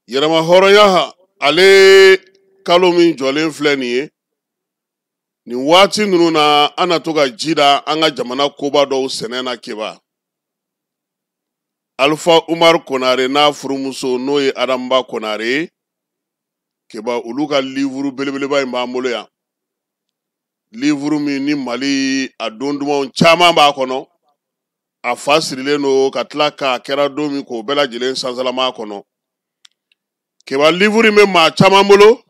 Yɛrɛma hɔrɔnya ale kalo min jɔlen filɛ nin ye, nin waati ninnu na an na to ka ji da an ka jamana koba dɔw sɛnɛ na. Keba, Alpha Umar Konare n'a furumuso, n'o ye Adamba Konare ye, Keba, olu ka livre belebeleba in b'an bolo yan, livre min ni Mali a don dumanw caman b'a kɔnɔ, a fa sirilen don ka tila k'a kɛra don min k'o bɛɛ lajɛlen sansalama kɔnɔ. Keba, livre in bɛ maa caman bolo,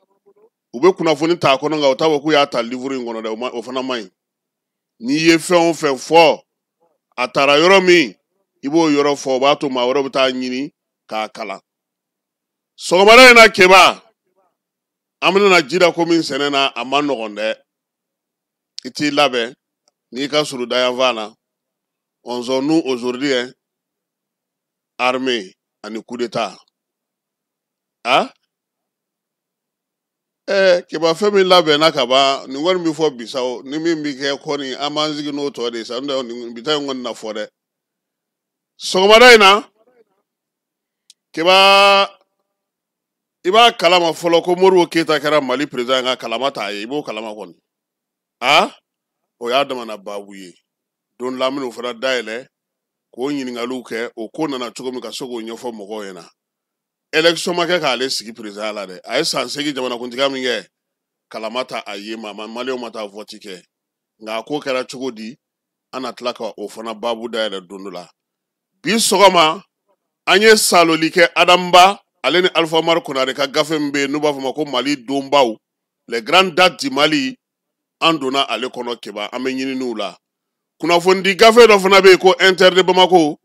u bɛ kunnafoni t'a kɔnɔ, nka u t'a fɔ k'u y'a ta livre in kɔnɔ dɛ. O fana man ɲi. N'i ye fɛn o fɛn fɔ, a taara yɔrɔ min, i b'o yɔrɔ fɔ, o b'a to maa wɛrɛ bɛ taa ɲini k'a kalan. Sɔgɔmada in na, Keba, an bɛna ji da ko min sɛnɛ na, a man nɔgɔn dɛ. I t'i labɛn n'i ka surun dayanfan na. Nous aujourd'hui, hein, armée ani coup d'état. Ah, Keba, fɛn min labɛnna ka ban, nin kɔni bɛ fɔ bi sa o, ni min bɛ kɛ kɔni, an b'an sigi n'o tɔ de ye sa. N'o tɛ, nin bi ta in kɔni na fɔ dɛ. Sɔgɔmada in na, Keba, i b'a kalama fɔlɔ ko Modibo Keyita kɛra Mali président, ka kalama t'a ye, i b'o kalama kɔni. A o y'a damana baabu ye. Don la, an bɛn'o fana dayɛlɛ k'o ɲininkaliw kɛ, o ko nana cogo min, ka se k'o ɲɛfɔ mɔgɔw ɲɛna. Élection ma kɛ k'ale sigi président la dɛ. A ye san 8 jamanakuntigiya min kɛ, kalama ta a ye, maa maliyɛnw ma taa vote kɛ. Nka a ko kɛra cogo di, an na tila ka o fana baabu dayɛlɛ don dɔ la. Bi sɔgɔma, an ye saloli kɛ Adamba ale ni Alpha Umaru Konare ka gafe min bɛ yen, n'u b'a fɔ ma ko Mali donbaw, les grandes dates du Mali, an donna ale kɔnɔ. Keba, an bɛ ɲininiw la. Kunnafonidi gafe dɔ fana bɛ yen ko Inter de Bamako,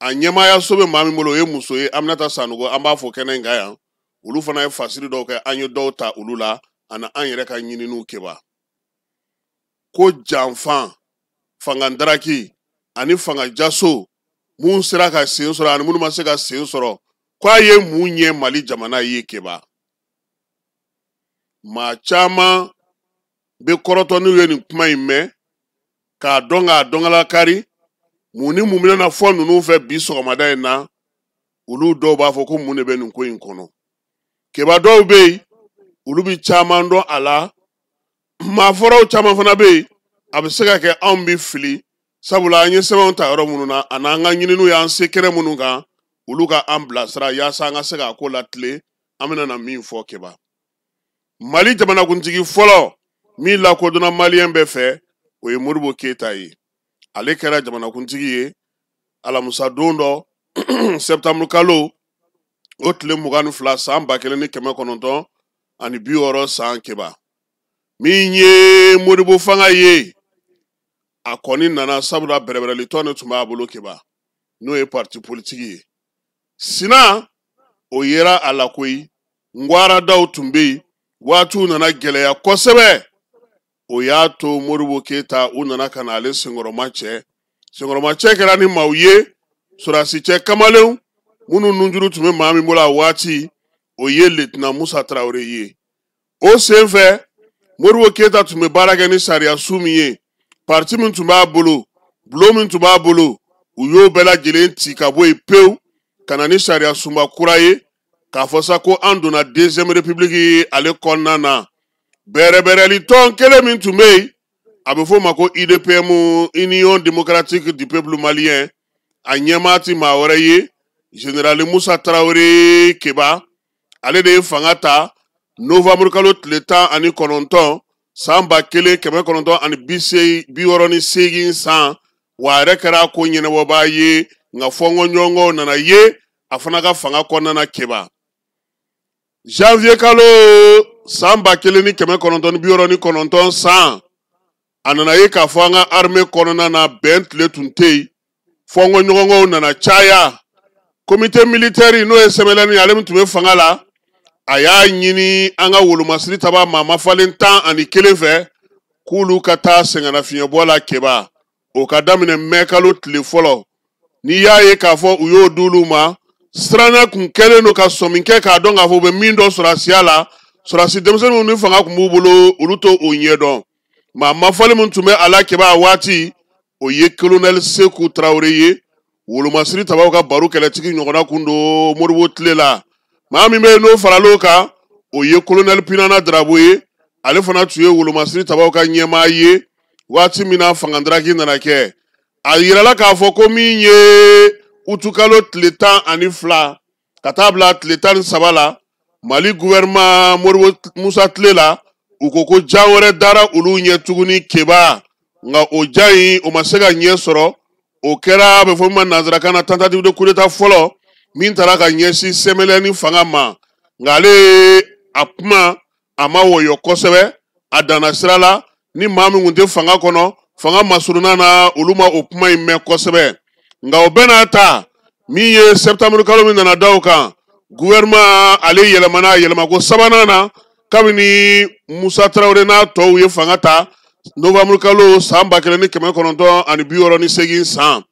a ɲɛmaayaso bɛ maa min bolo, o ye muso ye, Aminata Sanogo, an b'a fɔ kɛnɛ in kan yan. Olu fana ye fasiri dɔw kɛ, an ye dɔw ta olu la ani an yɛrɛ ka ɲininiw. Keba, ko janfan, fanga daraki ani fanga jaso, mun sera ka sen sɔrɔ ani minnu ma se ka sen sɔrɔ, ko a ye mun ɲɛ Mali jamana ye? Keba, maa caman bɛ kɔrɔtɔ n'u ye nin kuma in mɛn k'a dɔn, k'a dɔnkala kari. Mun ni mun bɛna fɔ ninnu fɛ bi sɔgɔmada in na? Olu dɔw b'a fɔ ko mun de bɛ nin ko in kɔnɔ? Keba, dɔw bɛ yen, olu bɛ caman dɔn a la. Maa fɔlɔw caman fana bɛ yen, a bɛ se ka kɛ anw bɛ fili, sabula an ye sɛbɛnw ta yɔrɔ minnu na ani an ka ɲininiw y'an se kɛnɛ minnu kan, olu ka an bilasira yaasa an ka se k'a ko latilen. An bɛna na min fɔ, Keba, Mali jamanakuntigi fɔlɔ min lakodɔnna maliyɛn bɛɛ fɛ, o ye Modibo Keyita ye. Ale kɛra jamanakuntigi ye alamusa don dɔ, septembre kalo o tile 22, san 1960 san. Keba, min ye Modibo fanga ye, a kɔni nana sabula bɛrɛbɛrɛli tɔn de tun b'a bolo, Keba, n'o ye parti politique ye. Sina o yera a la koyi, ngwaradaw tun bɛ yen, waatiw nana gɛlɛya kosɛbɛ. O y'a to Modibo Keyita, u nana ka na ale senkɔrɔma cɛ. Senkɔrɔma cɛ kɛra ni maaw ye, sɔrɔdasi cɛ kamalenw minnu nunjuru tun bɛ maa min bolo a waati, o ye lieutenant Musa Tarawele ye. O sen fɛ, Modibo Keyita tun bɛ baara kɛ ni sariya su min ye, parti min tun b'a bolo, bulon min tun b'a bolo, u y'o bɛɛ lajɛlen ci ka bɔ yen pewu, ka na ni sariya sunba kura ye, k'a fɔ sa ko an donna deuxième république ale kɔnɔna na. Bɛrɛbɛrɛli tɔn kelen min tun bɛ yen, a bɛ f'o ma ko UDPM, Union démocratique du peuple malien, a ɲɛmaa ti maa wɛrɛ ye, général Musa Tarawele. Keba, ale de ye fanga ta novembre kalo tile 19, san 1968 san. Wa a yɛrɛ kɛra ko ɲɛnabɔbaa ye, nka fɔnkɔɲɔgɔnkɔw nana ye a fana ka fanga kɔnɔna na. Keba, janvier kalo san 1969 san, a nana ye k'a fɔ an ka armée kɔnɔna na, bɛn tile tun tɛ yen, fɔnkɔɲɔgɔnkɔw nana caya. Comité militaire, n'o ye CMLN, ale min tun bɛ fanga la, a y'a ɲini an ka wolomasiri taba maa mafalen 11 fɛ k'olu ka taa sɛgɛnnafiɲɛbɔ la. Keba, o ka daminɛ mɛ kalo tile fɔlɔ. N'i y'a ye k'a fɔ u y'o d'olu ma, siranna kun kɛlen don ka sɔmi kɛ k'a dɔn k'a fɔ u bɛ min dɔn sɔrɔdasiya la, sɔrɔdasi denmisɛnninw ni fanga tun b'u bolo, olu t'o ɲɛdɔn. Maa mafɔli min tun bɛ a la, Keba, a waati, o ye colonel Seku Tarawele ye. Wolomasiri tabaw ka baro kɛlɛtigi ɲɔgɔnna kun don Modibo tile la. Maa min bɛ yen n'o faral'o kan, o ye kolonɛli Pinana Darabo ye. Ale fana tun ye wolomasiri tabaw ka ɲɛmaa ye waati min na fangandaraki nana kɛ. A yirala k'a fɔ ko min ye utukalo tile 12 ka taa bila tile 13 la, Mali gouvernement Modibo Musa tile la, u ko ko jan wɛrɛ dara olu ɲɛ tuguni Keba, nka o jan in o ma se ka ɲɛ sɔrɔ. O kɛra a bɛ fɔ min ma nanzarakan na tentative de coup d'état fɔlɔ min taara ka ɲɛsin CMLN fanga ma, nka ale a kuma a ma wɔyɔ kosɛbɛ, a danna sira la. Ni maa min tun tɛ fanga kɔnɔ, fanga masurunna na, olu ma o kuma in mɛn kosɛbɛ. Nka o bɛɛ n'a ta, min ye septembre kalo min nana da o kan, gouvernement ale yɛlɛmana yɛlɛmako sabanan na kabini Musa Tarawele n'a tɔw ye fanga ta novembre kalo san 1968 san.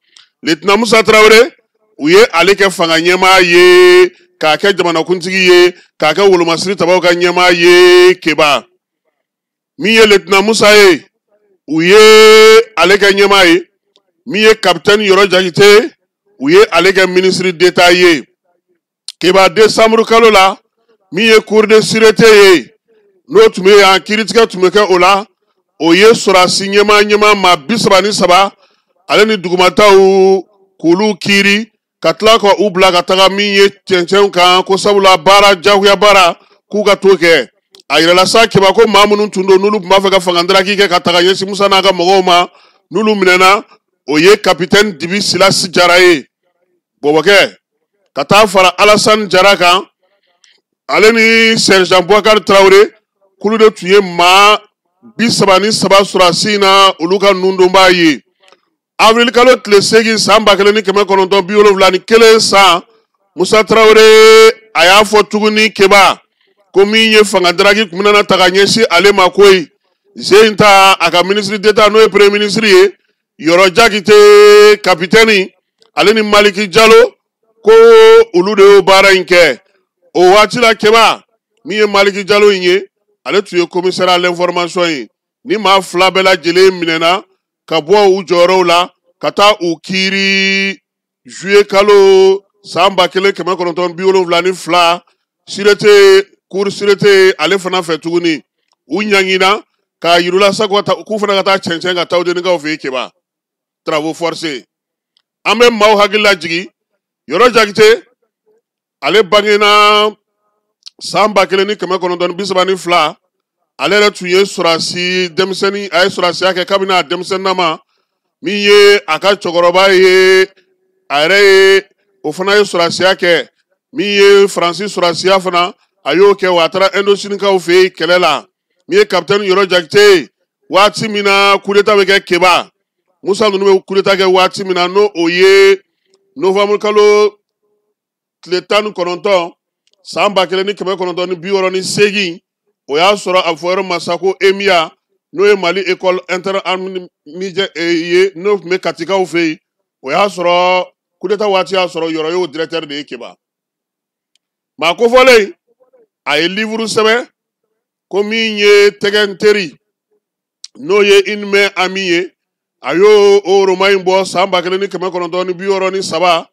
Lieutenant Musa Tarawele, u ye ale kɛ fanga ɲɛmaa ye, k'a kɛ jamanakuntigi ye, k'a kɛ wolomasiri tabaw ka ɲɛmaa ye Keba. Min ye lieutenant Musa ye, u ye ale kɛ ɲɛmaa ye. Min ye capitaine Yɔrɔ Jakite, u ye ale kɛ ministre d'État ye Keba. Décembre kalo la, min ye cour de sûreté ye, n'o tun bɛ yan, kiiritigɛ tun bɛ kɛ o la, o ye sɔrɔdasi ɲɛmaa maa 33 ale ni dugumataw k'olu kiiri ka tila ka u bila ka taga min ye cɛncɛnw kan, ko sabula baara jagoya baara k'u ka t'o kɛ. A yirala sa Keba ko maa minnu tun don, n'olu tun b'a fɛ ka fangandaraki kɛ ka taga ɲɛsin Musa n'a ka mɔgɔw ma, n'olu minɛna, o ye capitaine Dibi Silasi Jara ye, bɔbɔkɛ, ka taa fara Alasani Jara kan, ale ni sergent Boubacar Traoré, k'olu de tun ye maa 33 sɔrɔdasi in na, olu ka nundonbaa ye. Avril kalo tile 8 san 1971 san, Musa Traoré a y'a fɔ tuguni Keba ko min ye fangandaraki tun bɛna ta ka ɲɛsin ale ma koyi, ze in ta a ka ministre d'État n'o ye premier ministre ye, Yɔrɔ Jakite capitaine, ale ni Maliki Jalo, ko olu de y'o baara in kɛ. O waati la Keba, min ye Maliki Jalo in ye, ale tun ye commissaire à l'information ye. Ni maa fila bɛɛ lajɛlen minɛna ka bɔ u jɔyɔrɔw la ka taa u kiiri juillet kalo san 1972 sûreté, cour sûreté ale fana fɛ tuguni. U ɲangina k'a yir'u la sa k'u fana ka taa cɛncɛn ka taa Tawudenikaw fɛ yen Keba, travaux forcés. An bɛ maaw hakili lajigin, Yɔrɔ Jakite ale bangena san 1932. Ale yɛrɛ tun ye sɔrɔdasi denmisɛnnin, a ye sɔrɔdasiya kɛ kabini a denmisɛnninnama. Min ye a ka cɛkɔrɔba ye, a yɛrɛ ye o fana ye sɔrɔdasiya kɛ. Min ye Faransi sɔrɔdasiya fana, a y'o kɛ, wa a taara Indosinikaw fɛ yen kɛlɛ la. Min ye capitaine Yɔrɔ Jakite ye, waati min na coup d'état bɛ kɛ Keba, Musa ninnu bɛ coup d'état kɛ waati min na, n'o o ye novembre kalo tile 19 san 1968, o y'a sɔrɔ a bɛ fɔ yɔrɔ ma sa ko EMIA, n'o ye Mali école interarmée ye, n'o tun bɛ Katikaw fɛ yen. O y'a sɔrɔ coup d'état waati y'a sɔrɔ Yɔrɔ y'o directeur de ye Keba. Maa kofɔlen, a ye livre sɛbɛn ko min ye tɛgɛ n teri, n'o ye Une main amie ye, a y'o o roman in bɔ san 1963.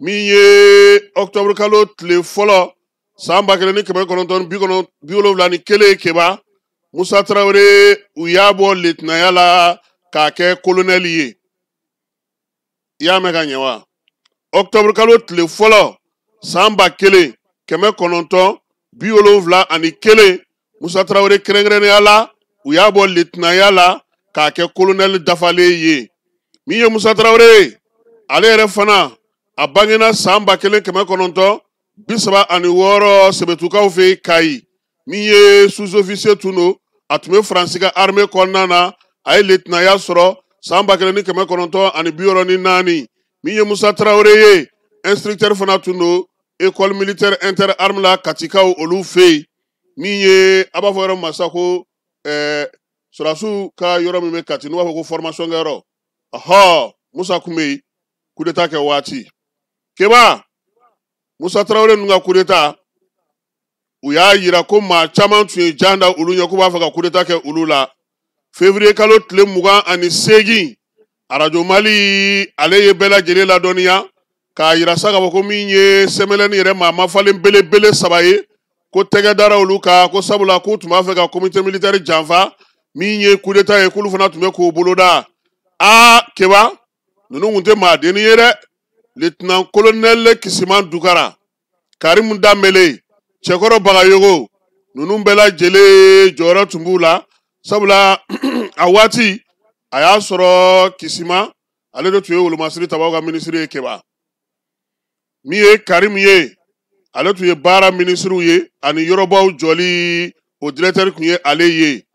Min ye octobre kalo tile fɔlɔ san 1971 Keba, Musa Tarawele u y'a bɔ lieutenant la k'a kɛ colonel ye. I y'a mɛn ka ɲɛ wa? Octobre kalo tile fɔlɔ san 1971, Musa Tarawele kɛrɛnkɛrɛnnenya la, u y'a bɔ lieutenant la k'a kɛ colonel dafalen ye. Min ye Musa Tarawele ye, ale yɛrɛ fana a bangena san 1936 Sɛbɛtukaw fɛ yen Kayi. Min ye sous-officier tun don, a tun bɛ Faransi ka armée kɔnɔna na, a ye lieutenant sɔrɔ san 1964. Min ye Musa Tarawele ye, instructeur fana tun don école militaire interarmes la Katikaw olu fɛ yen. Min ye a b'a fɔ yɔrɔ min ma sa ko sɔrɔdasiw ka yɔrɔ min bɛ Kati, n'u b'a fɔ ko formation kɛyɔrɔ, ɔhɔ, Musa tun bɛ yen coup d'état kɛ waati. Keba, Musa Tarawele ninnu ka coup d'état, u y'a yira ko maa caman tun ye jan da olu ɲɛ k'u b'a fɛ ka coup d'état kɛ olu la. Février kalo tile 28, arajo Mali ale ye bɛɛ lajɛlen ladɔnniya K'a yira sa k'a fɔ ko min ye CMLN yɛrɛ maa mafalen belebele saba ye, ko tɛgɛ dara olu kan, ko sabula k'u tun b'a fɛ ka comité militaire janfa, min ye coup d'état ye, k'olu fana tun bɛ k'o boloda. Aa Keba, ninnu tun tɛ maa denni ye dɛ. Lieutenant colonel Kisiman Dukara, Karimu Danbele, Cɛkɔrɔ Bagayogo, ninnu bɛɛ lajɛlen jɔyɔrɔ tun b'u la, sabula a waati a y'a sɔrɔ Kisima ale de tun ye wolomasiri tabaw ka minisiri ye. Keba, min ye Karimu ye, ale tun ye baara minisiriw ye ani yɔrɔbaw jɔli, o directeur tun ye ale ye.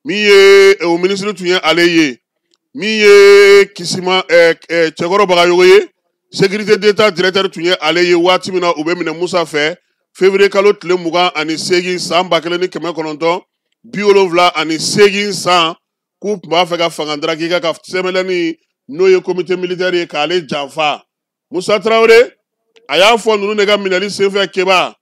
Min ye o minisiri tun ye ale ye. Min ye Kisima Cɛkɔrɔ Bagayogo ye, sécurité d'État directeur tun ye ale ye waati min na u bɛ minɛ Musa fɛ, février kalo tile 28 san 1978 san, k'u tun b'a fɛ ka fanga daraki kɛ ka CMLN, n'o ye comité militaire ye, k'ale janfa. Musa Tarawele a y'a fɔ ninnu de ka minɛli senfɛ, Keba,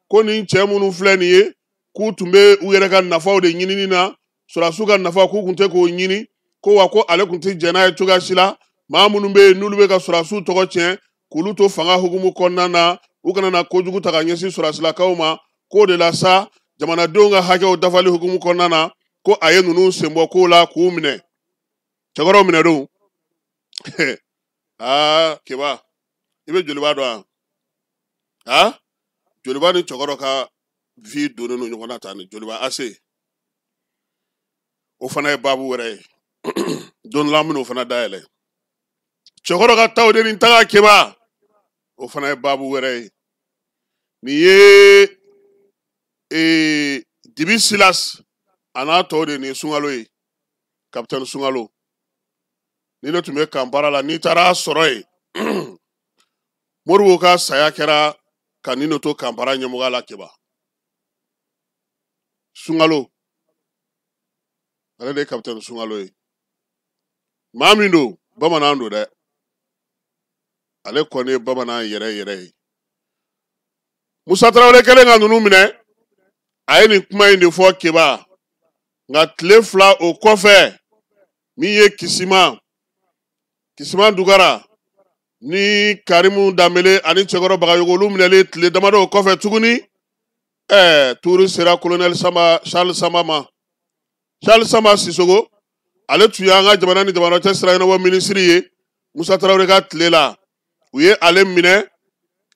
ko nin cɛ minnu filɛ nin ye, k'u tun bɛ u yɛrɛ ka nafaw de ɲinini na, sɔrɔdasiw ka nafa k'u tun tɛ k'o ɲini, ko wa ko ale tun tɛ jɛn n'a ye cogoya si la. Maa minnu bɛ yen n'olu bɛ ka sɔrɔdasiw tɔgɔ tiɲɛ, k'olu to fanga hukumu kɔnɔna na, u kana na kojugu ta ka ɲɛsin sɔrɔdasilakaw ma, k'o de la sa, jamanadenw ka hakɛw dafali hukumu kɔnɔna na, ko a ye ninnu senbɔ kow la k'u minɛ. Cɛkɔrɔw minɛ don. Aa Keba, i bɛ Joliba dɔn wa? Aa, Joliba ni cɛkɔrɔ ka vie donnen don ɲɔgɔn na tan. Ni Joliba ase, o fana ye baabu wɛrɛ ye, don dɔ la an bɛn'o fana dayɛlɛ. Cɛkɔrɔ ka taw de ni taga, Keba, o fana ye baabu wɛrɛ ye. Nin ye Dibi Silas a n'a tɔw de, nin ye Sunkalo ye, kapitɛni Sunkalo. Ni ne tun bɛ kanpara la, n'i taara a sɔrɔ yen, Moribo ka saya kɛra ka nin de to kanpara ɲɛmɔgɔya la. Keba, Sunkalo ale de ye kapitɛni Sunkalo ye. Maa min don, bamanan don dɛ, ale kɔni ye bamanan yɛrɛ yɛrɛ ye. Musa Tarawele kɛlen ka ninnu minɛ, a ye nin kuma in de fɔ, Keba. Nka tile 2 o kɔfɛ, min ye Kisima Dugara ni Karimu Danbele ani Cɛkɔrɔ Bagayogo, olu minɛlen tile damadɔ o kɔfɛ tuguni, tuuru sera colonel Samba, Charles Samba ma. Charles Samba Sisogo, ale tun y'an ka jamana ni jamana cɛ sira ɲɛnabɔ minisiri ye Musa Tarawele ka tile la. U ye ale minɛ,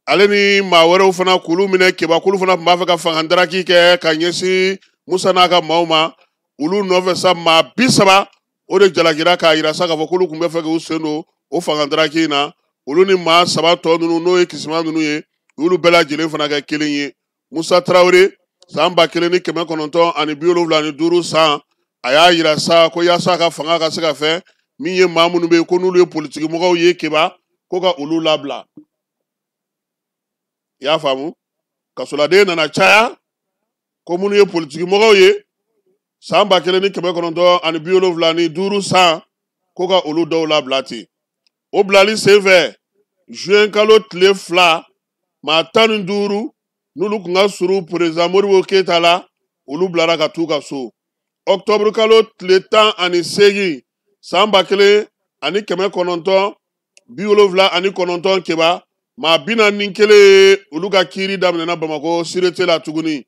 ale ni maa wɛrɛw fana k'olu minɛ, Keba, k'olu fana tun b'a fɛ ka fanga daraki kɛ ka ɲɛsin Musa n'a ka maaw ma. Olu nɔfɛ sa, maa 30 o de jalakira k'a yira sa k'a fɔ k'olu tun bɛ fɛ k'u sen don o fanga daraki in na. Olu ni maa saba tɔ ninnu, n'o ye Kisima ninnu ye, u y'olu bɛɛ lajɛlen fana kɛ kelen ye. Musa Tarawele, san 1975 san, a y'a yira sa ko yaasa ka fanga ka se ka fɛn min ye, maa minnu bɛ yen ko n'olu ye politiki mɔgɔw ye, Keba, ko ka olu labila. I y'a faamu, kasoladen nana caya, ko minnu ye politiki mɔgɔw ye, san 1975 san, ko ka olu dɔw labila ten. O bilali senfɛ, juin kalo tile 2, maa 15 n'olu tun ka surun président Modibo Keyita la, olu bilara ka t'u ka so. Octobre kalo tile 18 san 1979, Keba, maa 41, olu ka kiiri daminɛna Bamakɔ sûreté la tuguni.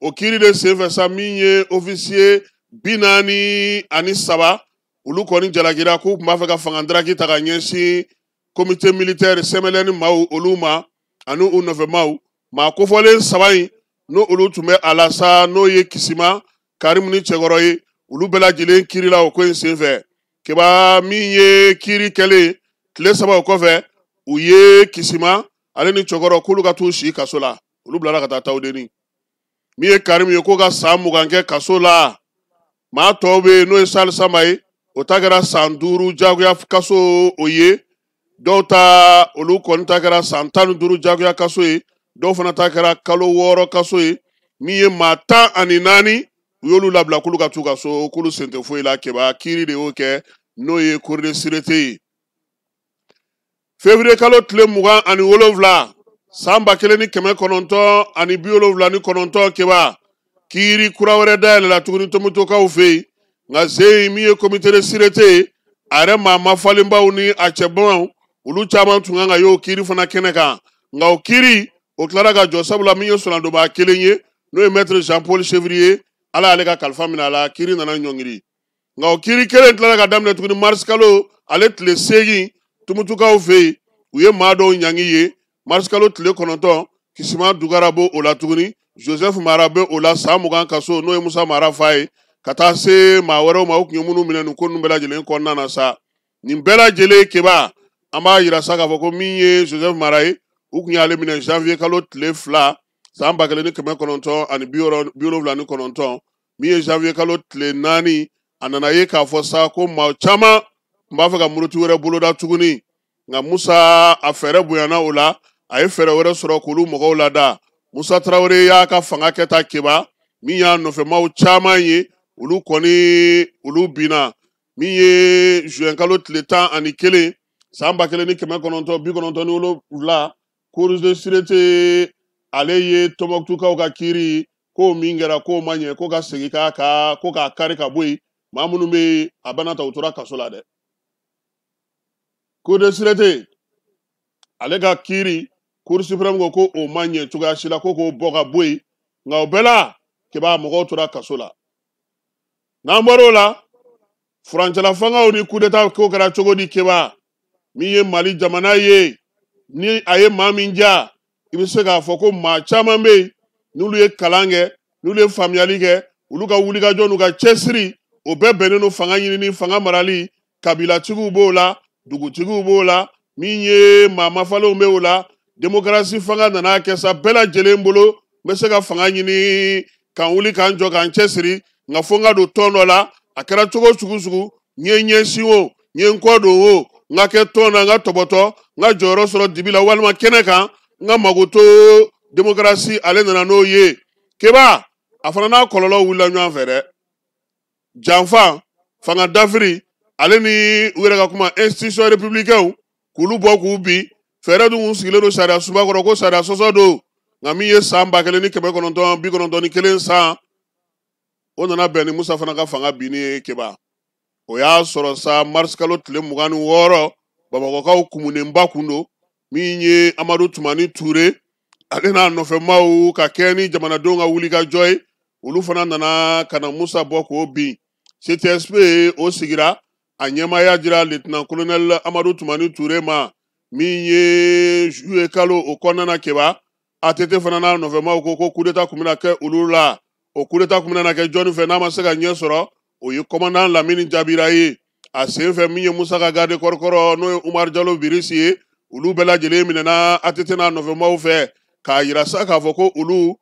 O kiiri de senfɛ sa, min ye officier 43, olu kɔni jalakira k'u tun b'a fɛ ka fanga daraki ta ka ɲɛsin comité militaire CMLN maaw olu ma ani u nɔfɛ maaw. Maa kofɔlen saba in, n'o olu tun bɛ a la sa, n'o ye Kisima, Karimu ni Cɛkɔrɔ ye, olu bɛɛ lajɛlen kiirila o ko in senfɛ. Keba, min ye kiiri kɛlen tile 3 o kɔfɛ, u ye Kisima ale ni Cɛkɔrɔ k'olu ka t'u si kaso la, olu bilara ka taa Tawudeni. Min ye Karimu ye, k'o ka san 20 kɛ kaso la. Maa tɔw bɛ yen, n'o ye Sali Sanba ye, o ta kɛra san 5 jagoya kaso o ye. Dɔw ta, olu kɔni ta kɛra san 15 jagoya kaso ye, dɔw fana ta kɛra kalo 6 kaso ye. Min ye maa 14, u y'olu labila k'olu ka t'u ka so, k'olu sen tɛ foyi la. Keba, kiiri de y'o kɛ, n'o ye cour de sûreté ye. Février kalo tile 27 san 1979, Keba, kiiri kura wɛrɛ dayɛlɛla tuguni Tomotokaw fɛ yen. Nka ze in, min ye comité de sûreté ye, a yɛrɛ maa mafalenbaw ni a cɛbaw, Olu caman tun kan ka y'o kiiri fana kɛnɛ kan, nka o kiiri o tilara ka jɔ, sabula min ye solandobaa kelen ye, n'o ye maître Jean Paul Chevrier, Ala y'ale ka kalifa minɛ a la, kiiri nana ɲɔngiri. Nka o kiiri kelen tilara ka daminɛ tuguni mars kalo ale tile 8 Tumutukaw fɛ yen, u ye maa dɔw ɲangi ye. Mars kalo tile 9, Kisima Dugara b'o o la tuguni, Joseph Mara bɛ o la san 20 kaso, n'o ye Musa Mara fa ye, ka taa se maa wɛrɛw ma, u tun ye minnu minɛ nin ko ninnu bɛɛ lajɛlen kɔnɔna na sa. Nin bɛɛ lajɛlen Keba, an b'a yira sa k'a fɔ ko min ye Joseph Mara ye, u tun y'ale minɛ janvier kalo tile 2 san 1979. Min ye janvier kalo tile 4, a nana ye k'a fɔ sa ko maa caman tun b'a fɛ ka muruti wɛrɛ boloda tuguni, nka Musa a fɛɛrɛ bonyana o la, a ye fɛɛrɛ wɛrɛ sɔrɔ k'olu mɔgɔw lada. Musa Tarawele y'a ka fanga kɛta Keba, min y'a nɔfɛmaw caman ye, olu kɔni olu binna. Min ye juin kalo tile 11 san 1997, Cour de sûreté ale ye Tɔnbɔkutukaw ka kiiri ko min kɛra k'o ma ɲɛ, ko ka segin k'a ka ko k'a kari ka bɔ yen. Maa minnu bɛ yen a bana ta, u tora kaso la dɛ. Cour de sûreté ale ka kiiri, Cour suprême ko ko o ma ɲɛ cogoya si la, ko k'o bɔ ka bɔ yen, nka o bɛɛ la Keba mɔgɔw tora kaso la. N'an bɔr'o la, furancɛla fangaw ni coup d'état ko kɛra cogo di Keba? Min ye Mali jamana ye, ni a ye maa min ja, i bɛ se k'a fɔ ko maa caman bɛ yen n'olu ye kalan kɛ, n'olu ye faamuyali kɛ, olu ka wulikajɔ n'u ka cɛsiri, o bɛɛ bɛnnen don fanga ɲinini, fanga marali. Kabilatigiw b'o la, dugutigiw b'o la, min ye maa mafalenw bɛ o la. Demokarasi fanga nana kɛ sa bɛɛ lajɛlen bolo, n bɛ se ka fanga ɲini k'an wuli k'an jɔ k'an cɛsiri, nka fo n ka don tɔn dɔ la. A kɛra cogo sugu sugu, n ye ɲɛsin o, n ye n kɔ don o, n ka kɛ tɔn na, n ka tɔbɔtɔ, n ka jɔyɔrɔ sɔrɔ dibi la walima kɛnɛ kan, n ka mago to. Demokarasi ale nana n'o ye Keba, a fana n'a kɔlɔlɔw wulila ɲɔgɔn fɛ dɛ. Janfa, fanga dafiri, ale ni u yɛrɛ ka kuma institution républicain k'olu bɔ k'u bin, fɛɛrɛ dun kun sigilen don sariya sunba kɔrɔ ko sariya sɔsɔ don. Nka min ye san 1991 san, o nana bɛn ni Musa fana ka fanga binni ye Keba. O y'a sɔrɔ sa mars kalo tile 26, Bamakɔkaw kumunenba kun don. Min ye Amadu Tumani Ture, ale n'a nɔfɛmaw ka kɛ ni jamanadenw ka wulikajɔ ye, olu fana nana ka na Musa bɔ k'o bin. CTSP o sigira, a ɲɛmaaya jira lieutenant colonel Amadu Tumani Ture ma. Min ye juillet kalo o kɔnɔna na Keba, ATT fana n'a nɔfɛmaw ko ko coup d'état kun bɛna kɛ olu la. O coup d'état kun bɛna kɛ jɔnni fɛ n'a ma se ka ɲɛ sɔrɔ? O ye commandant Lamini Jabira ye. A sen fɛ, min ye Musa ka garde corps kɔrɔ, n'o ye Umar Jalo Birisi ye, olu bɛɛ lajɛlen minɛna ATT n'a nɔfɛmaw fɛ, k'a yira sa k'a fɔ ko olu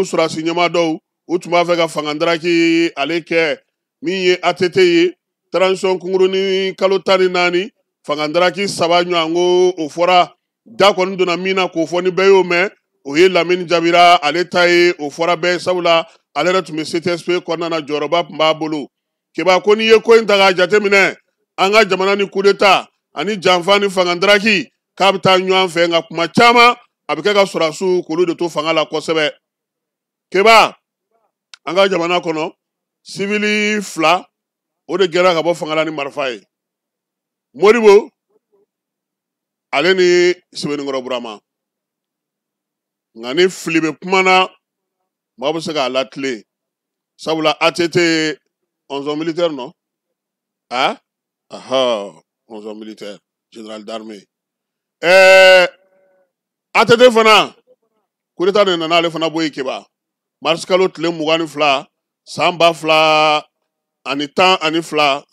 sɔrɔdasi ɲɛmaa dɔw, u tun b'a fɛ ka fanga daraki ale kɛ. Min ye ATT ye, transition kunkurunin kalo 14, fanga daraki 3 ɲɔgɔn ko o fɔra. Da kɔni donna min na k'o fɔ ni bɛɛ y'o mɛn, o ye Lamini Jabira ale ta ye. O fɔra bɛɛ, sabula ale yɛrɛ tun bɛ CTSP kɔnɔna na, jɔyɔrɔba tun b'a bolo. Keba, ko n'i ye ko in ta k'a jateminɛ, an ka jamana ni coup d'état ani janfa ni fanga daraki k'a bɛ taa ɲɔgɔn fɛ, nka kuma caman a bɛ kɛ ka sɔrɔdasiw k'olu de to fanga la kosɛbɛ. Keba, an ka jamana kɔnɔ, sivili 2 o de gɛnna ka bɔ fanga la ni marifa ye, Modibo ale ni Sɛbɛnnikɔrɔ Burama. Nka ni fili bɛ kuma na, maaw bɛ se k'a latilen, sabula ATT 11 militaire non, ah aha, 11 militaire général d'armée, ATT fana coup d'état de nana ale fana bɔ yen Keba, mars kalo tile 22 san 2012.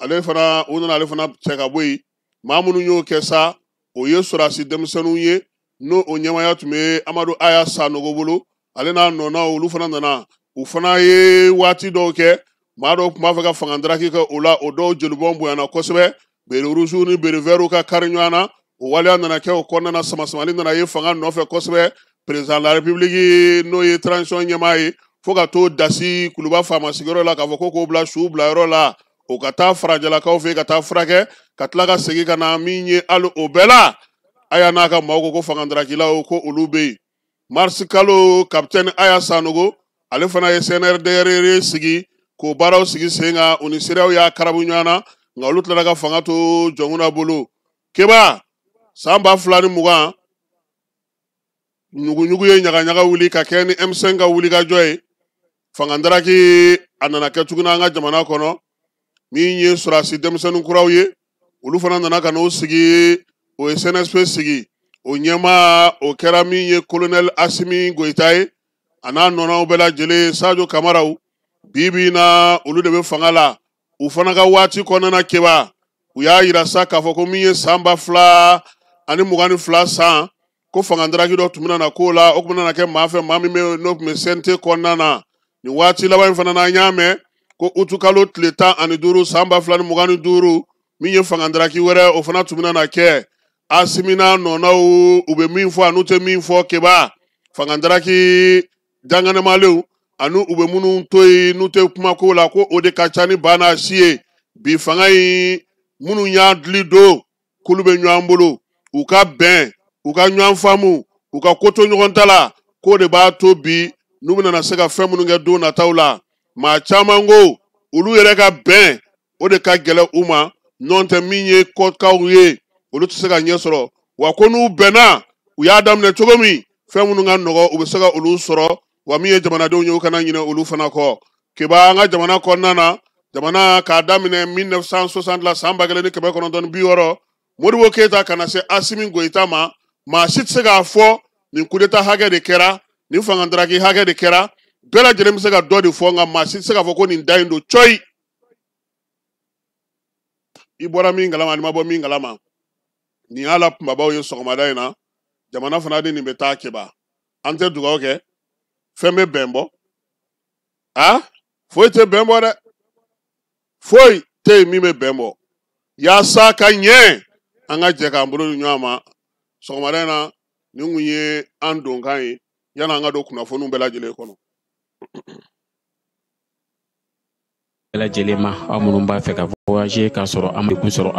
Ale fana, u nana ale fana cɛ ka bɔ yen. Maa minnu y'o kɛ sa, o ye sɔrɔdasi denmisɛnninw ye, n'o o ɲɛmaaya tun bɛ Amadu Aya Sanogo bolo, ale n'a nɔnaw. Olu fana nana, u fana ye waati dɔw kɛ. Maa dɔw tun b'a fɛ ka fanga daraki kɛ o la, o dɔw jelibɔn bonyana kosɛbɛ, béret rouge ni béret vert ka kari ɲɔgɔn na. O waleya nana kɛ o kɔnɔna na, samasamani nana ye fanga nɔfɛ kosɛbɛ. Président de la république, n'o ye transition ɲɛmaa ye, fo ka t'o dasi Kuluba faama sigiyɔrɔ la, k'a fɔ ko k'o bila su bilayɔrɔ la, o ka taa farajɛlakaw fɛ ka taa furakɛ, ka tila ka segin ka na. Min ye hali o bɛɛ la, Aya n'a ka maaw ko ko fanga darakilaw ko olu bɛ yen. Mars kalo, capitaine Aya Sanogo ale fana ye CNRDR sigi k'o baaraw sigi sen kan. U ni CEDEAO y'a karabu ɲɔgɔn na, nka olu tilara ka fanga to Jɔnkunda bolo. Keba san 2020 ɲuguɲugu ye ɲagaɲaga wuli ka kɛ ni M5 ka wulikajɔ ye. Fangandaraki a nana kɛ tuguni an ka jamana kɔnɔ. Min ye sɔrɔdasi denmisɛnnin kuraw ye, olu fana nana ka n'o sigi, o ye CNSP sigi. O ɲɛmaa o kɛra min ye colonel Asimi Goyita ye, a n'a nɔnɔw bɛɛ lajɛlen, Sadio Kamaraw. Bi bi in na olu de bɛ fanga la. U fana ka waati kɔnɔna na, Keba, u y'a yira sa k'a fɔ ko min ye san 2022 san, ko fangandaraki dɔ tun bɛna na k'o la, o tun bɛna kɛ maa fɛ, maa min bɛ n'o tun bɛ CNT kɔnɔna na. Nin waati laban in fana na, an y'a mɛn ko utukalo tile 15 san 2025, min ye fangandaraki wɛrɛ, o fana tun bɛna na kɛ. Asimi n'a nɔnɔw, u bɛ min fɔ an'u tɛ min fɔ, Keba, fangandaraki danganamalenw ani u bɛ minnu to yen n'u tɛ kuma ko la, ko o de ka ca ni ba n'a si ye. Bi fanga in, minnu y'a dili don k'olu bɛ ɲɔgɔn bolo, u ka bɛn, u ka ɲɔgɔn faamu, u ka ko to ɲɔgɔn ta la, k'o de b'a to bi n'u bɛna se ka fɛn minnu kɛ don nataw la. Maa caman ko olu yɛrɛ ka bɛn, o de ka gɛlɛn u ma, n'o tɛ min ye kɔkaw ye, olu tɛ se ka ɲɛ sɔrɔ. Wa ko n'u bɛnna, u y'a daminɛ cogo min, fɛn minnu ka nɔgɔ, u bɛ se ka olu sɔrɔ. Wa min ye jamanadenw ye, u kana ɲinɛ olu fana kɔ. Keba, an ka jamana kɔnɔna na, jamana k'a daminɛ 1960 la, san 1960, Modibo Keyita ka na se Asimi Goyita ma, maa si tɛ se k'a fɔ nin coup d'état hakɛ de kɛra, nin fangandaraki hakɛ de kɛra. Bɛɛ lajɛlen bɛ se ka dɔ de fɔ, nka maa si tɛ se k'a fɔ ko nin da in don cɔyi. I bɔra min kalama, n'i ma bɔ min kalama, nin y'a la kunbabaw ye sɔgɔmada in na. Jamana fana de nin bɛ taa. Keba, an tɛ dugawu kɛ fɛn bɛ bɛn bɔ, a foyi tɛ bɛn bɔ dɛ, foyi tɛ yen min bɛ bɛn bɔ. Yaasa ka ɲɛ, an ka jɛ k'an bolo di ɲɔgɔn ma sɔgɔmada in na. Nin kun ye an donkan ye yanni an ka don kunnafoniw bɛɛ lajɛlen kɔnɔ. Bɛɛ lajɛlen ma, aw minnu b'a fɛ ka voyager k'a sɔrɔ an ma degun sɔrɔ.